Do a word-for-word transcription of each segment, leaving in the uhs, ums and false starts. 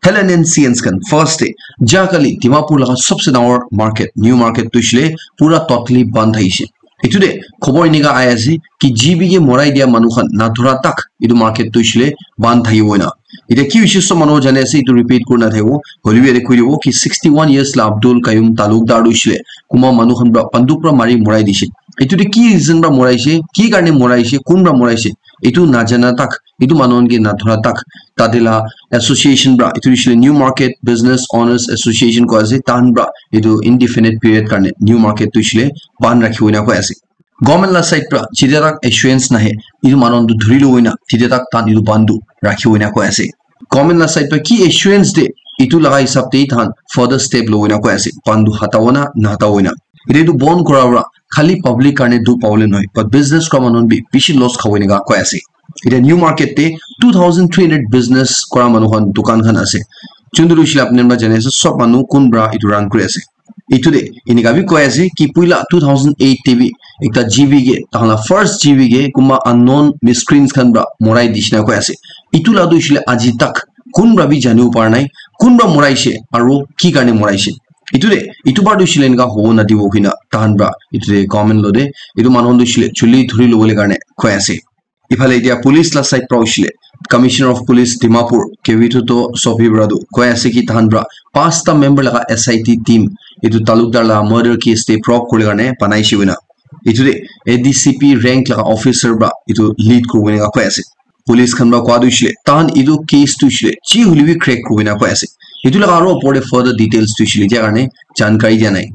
L N N C Ns khan first te ja kali Dimapur laga sabse dangor market, new market tu hoishe le pura totally ban thakishe. Etu te khobor enika ahi ase ki G B ke morai dia manu khan nadhura tak etu market tu hoishe le ban thakibo ena. Etia ki hoishe sob manu jane ase, etu repeat kuri na thakibo. Hoilebi yate koi dibo ki sixty one years la Abdul Qayyum Talukdar tu hoishe le kunba manu khan pra banduk pra mari morai dishe. Etu te ki reason pra moraishe, ki karne moraishe, kun pra moraishe, etu najana tak, etu manu khan ke nadhura tak, tate la association pra, etu hoishe le New Market Business Owners Association koi ase, tahan pra etu indefinite period karne new market tu hoishe le ban rakhibo ena koi ase. Government la side pra jitetak assurance nahe, etu manu khan tu dhuri lobo ena, titetak tahan etu ban tu rakhibo ena koi ase. Government la side pra ki assurance de, etu laga hisab te tahan further step lobo ena koi ase, ban tu hatabo na nahatabo ena. Etia etu bon kura pra khali public karne dukh pabole nohoi, but business kura manu khan bi bishi loss khabo ena koi ase. Etia new market te two thousand three hundred business kura manu khan dukan khan ase. Juntu tu hoishe le apni khan pra jane ase, sob manu kun pra etu run kuri ase. Etu te enika bi koi ase ki puila two thousand eight te bi ekta G B ke, tahan la first G B ke kunba unknown miscreants khan pra morai dishe na koi ase. Etu la tu hoishe le aji tak kun pra bi janibo para nai, kun pra moraishe aro ki karne moraishe. Etu te, etu bar tu hoishe le enika hobo nadibo koina tahan pra etu te government lo te etu manu khan tu hoishe le chuli dhuri lobo le karne koi ase. Iphale etia police la side pra hoishe le, Commissioner of Police Dimapur, Kevithoto Sopi pra tu koi ase ki tahan pra pasta member laga S I T team etu talukdar la murder case te probe kuri karne banaishe koina. Etu te A D C P rank laga officer pra etu lead kuri koina koi ase. Police khan pra koa tu hoishe le, tahan etu case tu hoishe le, chi hoilebi crack kuri koina koi ase. Etu laga aro opor te further details tu hoishe le, etia karne jankari dia nai.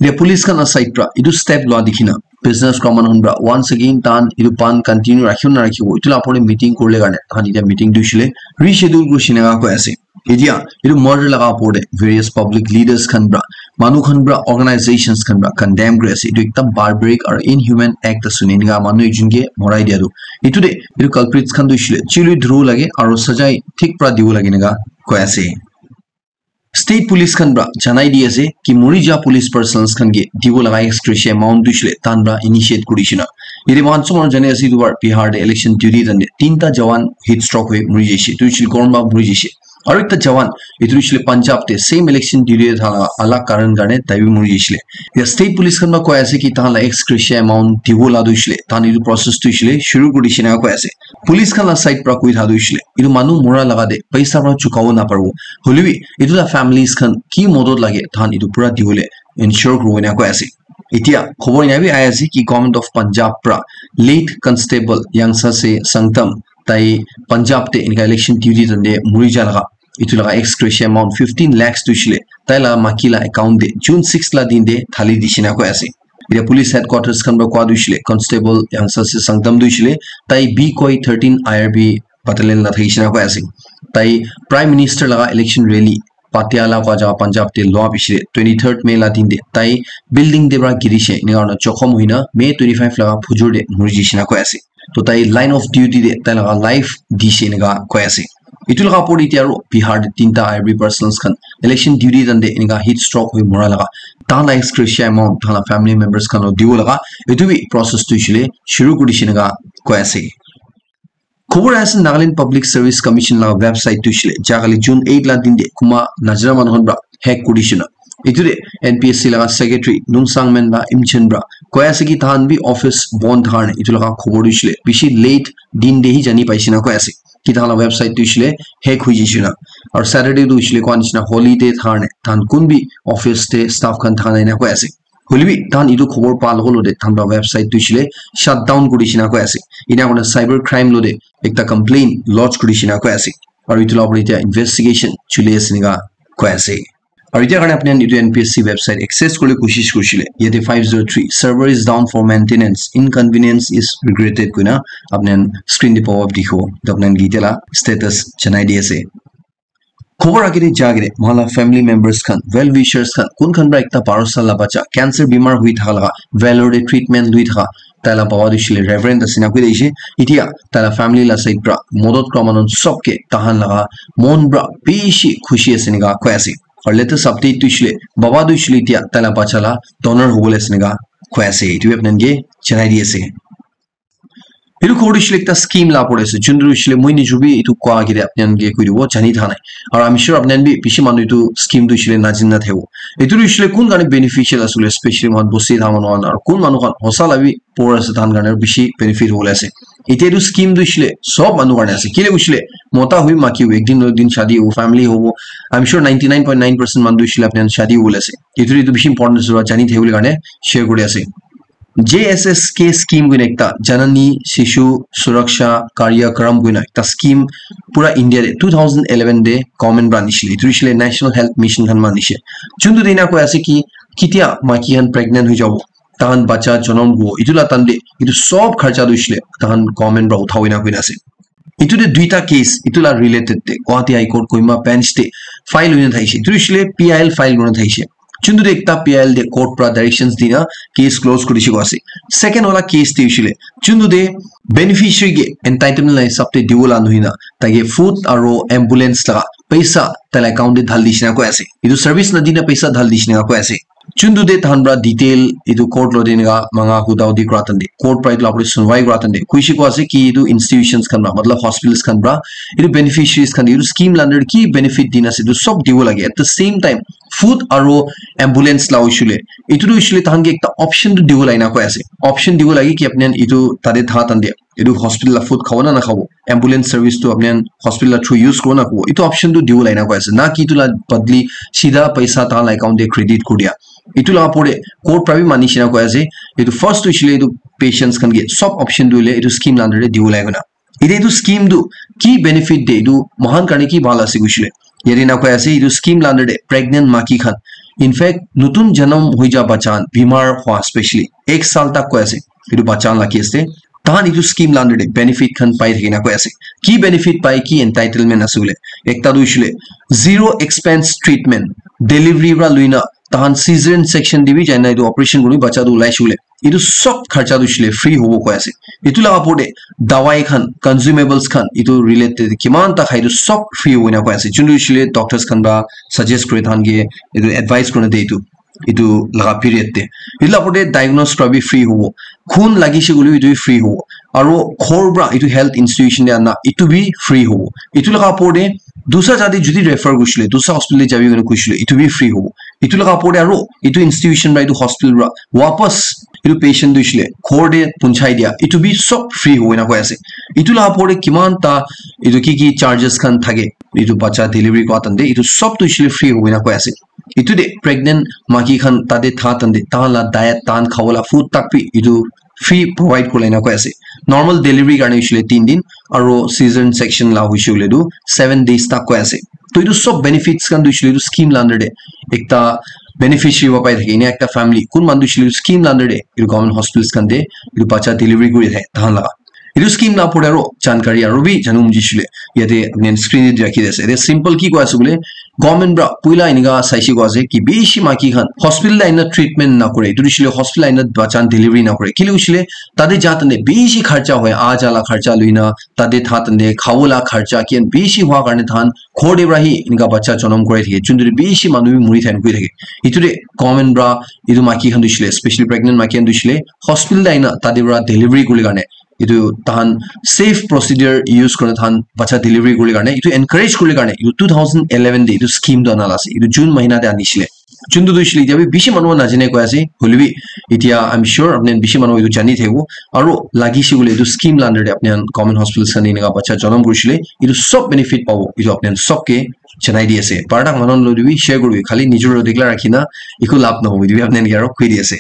Etia police khan la side pra etu step loa dikhi na business kura manu khan pra once again tahan etu ban continue rakhibo na rakhibo, etu la opor te meeting kuribole karne tahan etia meeting tu hoishe le reschedule kurishe ena koi ase. Etia etu murder laga opor te various public leaders khan pra, manu khan pra, organizations khan pra condemn kuri ase. Etu ekdam barbaric aru inhuman act ase, enika manu ekjon ke morai dia tu. Etu te etu culprits khan tu hoishe le chuli dhuru lage aru sajai thik pra dibo lage enika koi ase. State police khan pra janai di ase ki muri ja police personnels khan ke dibo laga ex gratia amount tu hoishe le tahan pra initiate kuri dishe na. Yate moikhan sob manu jane ase etu bar Bihar te election duty time te tinta jawan heat stroke hoi muri jaishe, tu hoishe le gorom pra muri jaishe. Aru ekta jawan, etu hoishe le Punjab te same election duty te thala alag karan karne tai bi muri jaishe le. Ya state police khan pra koi ase ki tahan la ex gratia amount dibo la tu hoishe le tahan etu process tu hoishe le shuru kuri dishe ena koi ase. Police khan la side pra koi tha tu hoishe le, etu manu mura laga te paisa pra chukabo naparibo. Hoilebi etu la families khan ki modot lage, tahan etu pura dibole ensure kuribo ena koi ase. Etia khobor ena bi ahi ase ki Government of Punjab pra late Constable Yangsase Sangtam, tai Punjab te enika election duty time te muri ja laga, etu laga ex gratia amount fifteen lakhs tu hoishe le, tai la maki la account te June six la din te thali dishe ena koi ase. Etia police headquarters khan pra koa tu hoishe le, Constable Yangsase Sangtam tu hoishe le, tai B koi thirteen I R B battalion la thakishe ena koi ase. Tai Prime Minister laga election rally Patiala koi jaga Punjab te loa piche te twenty third May la din te tai building te pra girishe, enika kurina jokhom hoina May twenty five laga phujur te muri jaishe ena koi ase. To tai line of duty te tai laga life dishe enika koi ase. Etu laga opor te etia aru Bihar te tinta I R B personnels khan election duty time te enika heat stroke hoi mura laga, tahan la ex gratia amount tahan la family members khan lo dibo laga, etu bi process tu hoishe le shuru kuri dishe enika koi ase. Khobor ase Nagaland Public Service Commission laga website tu hoishe le, ja kali June eight la din te kunba najana manu khan pra hack kuri dishe na. Etu te N P S C laga secretary Nungsangmen la Imchen pra koi ase ki tahan bi office bon thakar ne, etu laga khobor tu hoishe le bishi late din te hi jani paishe na koi ase ki tahan la website tu hoishe le hack hoi jaishe na. Aru Saturday tu hoishe le koa nishina holiday thakar ne, tahan kun bi office te staff khan thaka nai na koi ase. Hoilebi tahan etu khobor pa logo logo te tahan pra website tu hoishe le shut down kuri dishe na koi ase. Ena kurina cyber crime lo te ekta complaint lodge kuri dishe na koi ase. Aru etu la opor te etia investigation chuli ase enika koi ase. Aru etia karne apni khan etu N P S C website access kuribole koshish kurishe le, yate five zero three, "Server is down for maintenance. Inconvenience is regretted," koina apni khan screen te pop up dikhibo. Etu apni khan ke etia la status janai di ase. Khobor age te ja kene, moikhan la family members khan, well wishers khan, kun khan pra ekta baro sal la bacha, cancer bimar hui thaka laga, Vellore te treatment lui thaka, tai la baba tu hoishe le Reverend ase na koi dishe. Etia tai la family la side pra modot kura manu sob ke tahan laga mon pra bishi khushi ase enika koi ase. Aru latest update tu hoishe le, baba tu hoishe le etia tai la bacha la donor hobole ase enika koi ase. Etu bi apni khan ke janai di ase. Etu khobor tu hoishe le ekta scheme la pore ase, juntu tu hoishe le moi nijor bi etu koa agete apni khan ke koi dibo, jani tha nai. Aru I'm sure apni khan bi bishi manu etu scheme tu hoishe le najani na thakibo. Etu tu hoishe le kun karne beneficial ase koile, especially moikhan bosti tha manu khan aru kun manu khan hosa la bi por ase, tahan karne bishi benefit hobole ase. Etia etu scheme tu hoishe le sob manu karne ase. Kile hoishe le mota hui maki hui, ek din na din shadi hobo, family hobo. I'm sure ninety nine point nine percent manu tu hoishe le apni khan shadi hobole ase. Etu etu bishi important ase, jani thakibole karne share kuri ase. J S S K scheme koina ekta, Janani Shishu Suraksha Karyakram koina ekta scheme pura India te two thousand eleven te government para anishile. Etu hoishe le National Health Mission khan para anishe. Juntu te ena koi ase ki ketia maki khan pregnant hoi jabo, tahan bacha jonom hobo, etu la time te etu sob kharcha tu hoishe le tahan government para uthabo ena koina ase. Etu te duita case, etu la related te Guwahati High Court Kohima Bench te file hoina thakishe. Etu hoishe le P I L file kurina thakishe. Juntu te ekta P I L te court para directions dina case close kuri dishe koa ase. Second wala case te hoishe le, juntu te beneficiary ke entitlement la hisab te dibo la nohoi na, tai ke food aru ambulance la paisa tai la account te dhali dishe na koi ase. Etu service na dina paisa dhali dishe na koi ase. Juntu te tahan para detail etu court lo te enika manga huda hudi kura time te, court para etu la opor te sunwai kura time te, koishe koa ase ki etu institutions khan para, matlab hospitals khan para, etu beneficiaries khan, etu scheme la under te ki benefit dina ase, etu sob dibo lage. At the same time, food aru ambulance la hoishe le, etu tu hoishe le tahan ke ekta option tu dibo lage na koi ase. Option dibo lage ki apni khan etu tate tha time te etu hospital la food khabo na nakhabo, ambulance service tu apni khan hospital la through use kuribo na nakuribo, etu option tu dibo lage na koi ase. Na ki etu la badli sidha paisa tahan la account te credit kuri dia. Etu la opor te court para bi manishe na koi ase. Etu first tu hoishe le etu patients khan ke sob option tu hoile etu scheme la under te dibo lage koina. Etia etu scheme tu ki benefit de, etu moikhan karne ki bhal ase koishe le, yate ena koi ase, etu scheme la under te pregnant maki khan, in fact, notun janam hoi ja bacha khan, bimar hua specially, ek saal tak koi ase, etu bacha khan la case te, tahan etu scheme la under te benefit khan pai thake na koi ase. Ki benefit pai, ki entitlement ase koile, ekta tu hoishe le zero expense treatment, delivery para loina tahan cesarean section te bi jaina etu operation kuri bacha tu ulai shey koile, etu sob kharcha tu hoishe le free hobo koi ase. Etu laga opor te dawai khan, consumables khan, etu related kiman ta khai, etu sob free hobo ena koi ase. Juntu hoishe le doctors khan para suggest kure, tahan ke etu advice kurina de etu, etu laga period te. Etu laga opor te diagnose kura bi free hobo. Khun lagise koile bi etu bi free hobo. Aru ghor para etu health institution te ana, etu bi free hobo. Etu laga opor te dusra jati jodi refer kurishe le, dusra hospital te jabi koina kurishe le, etu bi free hobo. Etu laga opor te aru etu institution para etu hospital para wapas etu patient tu hoishe le ghor te punchai dia, etu bi sob free hobo ena koi ase. Etu laga opor te kiman ta etu ki ki charges khan thake, etu bacha delivery kura time te, etu sob tu hoishe le free hobo ena koi ase. Etu te pregnant maki khan tate tha time te, tahan la diet, tahan khabo la food tak bi etu free provide kuri ena koi ase. Normal delivery karne hoishe le tin din, aru cesarean section la hoishe koile tu seven days tak koi ase. To etu sob benefits khan tu hoishe le etu scheme la under te ekta beneficiary para pai thake, ena ekta family, kun manu tu hoishe le etu scheme la under te etu government hospitals khan te etu bacha delivery kuri thake tahan laga. Etu scheme la opor te aru jankari aru bi janibo mojishi le, yate apni khan screen te rakhi ase. Yate simple ki koi ase koile, government para puila enika saishe koi ase ki bishi maki khan hospital te ahina treatment nakore, etu hoishe le hospital ahina bacha khan delivery nakore. Kile hoishe le tate ja time te bishi kharcha hoi, aha ja la kharcha loina, tate tha time te khabo la kharcha, kian bishi hua karne tahan ghor te para hi enika bacha jonom korai thake, juntu te bishi manu bi muri thake, koi thake. Etu te government para etu maki khan tu hoishe le, especially pregnant maki khan tu hoishe le, hospital te ahina tate para delivery kuribole karne, etu tahan safe procedure use kurina tahan bacha delivery kuribole karne, etu encourage kuribole karne, etu two thousand eleven te etu scheme tu ana la ase, etu June mahina te anishe le. Juntu tu hoishe le etia bi bishi manu najane koi ase, hoile bi etia I'm sure apni khan bishi manu etu jani thakibo. Aru lagishe koile etu scheme la under te apni khan government hospitals khan te enika bacha jonom kurishe le, etu sob benefit pabo, etu apni khan sob ke janai di ase. Para tak manu khan loi bi share kuribi, khali nijor loi ekla rakhi na eku lab nahobo, etu bi apni khan ke aru koi di ase.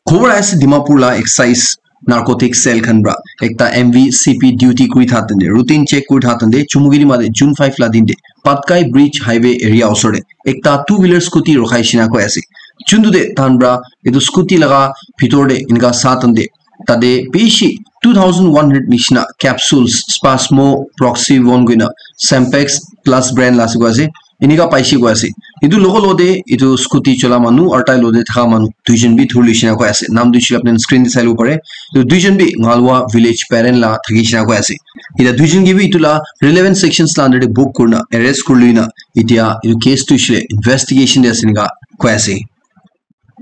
Khobor ase Dimapur la excise narcotic cell khan para ekta M V C P duty kuri tha time te, routine check kuri tha time te, Chumukiri ma te June five la din te Patkai Bridge Highway area osor te ekta two wheeler scooty rokhai shina koi ase. Juntu te tahan para etu scooty laga bhitor te enika sa time te tate bishi two thousand one hundred nishina capsules, Spasmo, Proxivon koina Sempex plus brand la ase koi ase. Enika paishe koi ase. Etu logo logo te etu scooty chola manu aru tai logo te thaka manu duijon bi thuri loishe na koi ase. Naam tu hoishe le apni khan screen te sai le pare. Etu duijon bi Ngalwa village parent la thaki shina koi ase. Etia duijon ke bi etu la relevant sections la under te book kurina arrest kuri loina etia etu case tu hoishe le investigation te ase enika koi ase.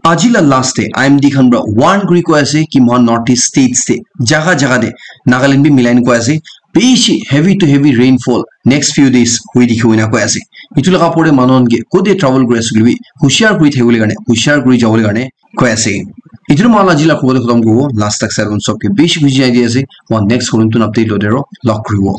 Aji la last te I M D khan pra warn kuri koi ase ki mohan North East states te jaga jaga te Nagaland bi milai na koi ase bishi heavy to heavy rainfall next few days hui dikhi hoina koi ase. Itu laga pore manu khan ke kode travel kuri ase koile bi hushiyar kuri thakibole karne, hushiyar kuri jabole karne koi ase. Itu mohan aji la khobor te khatam kuribo. Last tak sai khan sob ke bishi bishi jai di ase. Mohan next khobor notun update lote aro log kuribo.